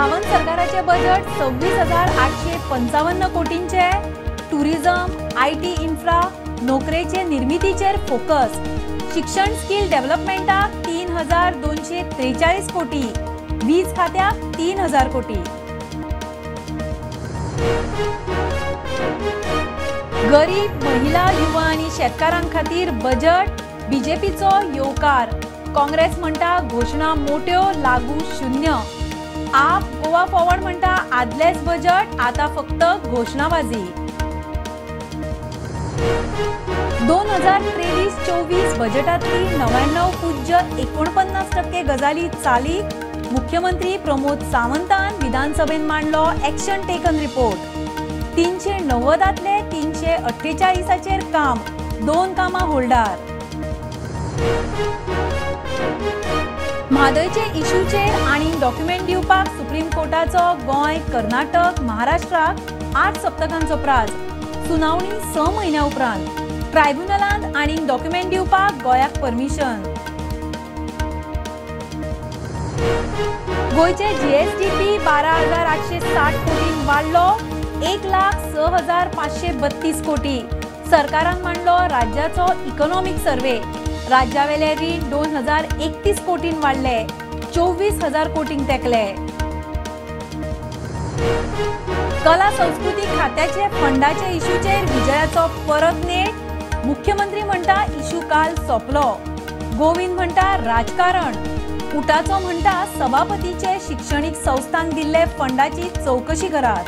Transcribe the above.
सावंत सरकाराचे बजेट 26,855 कोटींचे। Tourism, IT infra, नोकरेचे निर्मितीचेर फोकस। शिक्षण स्किल डेव्हलपमेंटाक 3,243 कोटी, वीज खात्याक 3,000 कोटी। गरीब, महिला, युवा आनी शेतकारां खातीर बजेट, बीजेपीचो येवकार। काँग्रेस म्हणटा घोशणा मोट्यो, लागू शून्य। आप, गोवा फॉरवर्ड म्हणटा आदलेच बजेट, आता फक्त घोशणाबाजी। 2023-24 बजेटांतली 99.49% गजाली चालीक। मुख्यमंत्री प्रमोद सावंतान विधानसभेन मांडलो एक्शन टेकन रिपोर्ट। 390 348 काम, 2 कामां होल्डार। म्हादयचे इशूचेर आनी डॉक्युमेंट दिवपाक सुप्रीम कोर्टाचो गोंय, कर्नाटक, महाराष्ट्राक 8 सप्तकांचो प्राज। सुनावणी 6 म्हयन्या उपरांत। ट्रायब्युनलांत आनी डॉक्युमेंट दिवपाक गोंयाक परमिशन। गोंयचे जीएसडीपी 12,860 कोटीन वाडलो, 1,06,532 कोटी। सरकारान मांडलो राज्याचो इकॉनॉमिक सर्वे। राज्यावेले रीण 2,031 कोटीन वाडले, 24,000 कोटींक तेकले। कला संस्कृती खात्याचे फंडाचे इशूचेर विजयाचो परत नेट। मुख्यमंत्री म्हणटा इशू काल सोंपलो। गोविंद म्हणटा राजकारण। उटाचो म्हणटा सभापतीचे शिक्षणीक संस्थांक दिल्ले फंडाची चौकशी करात।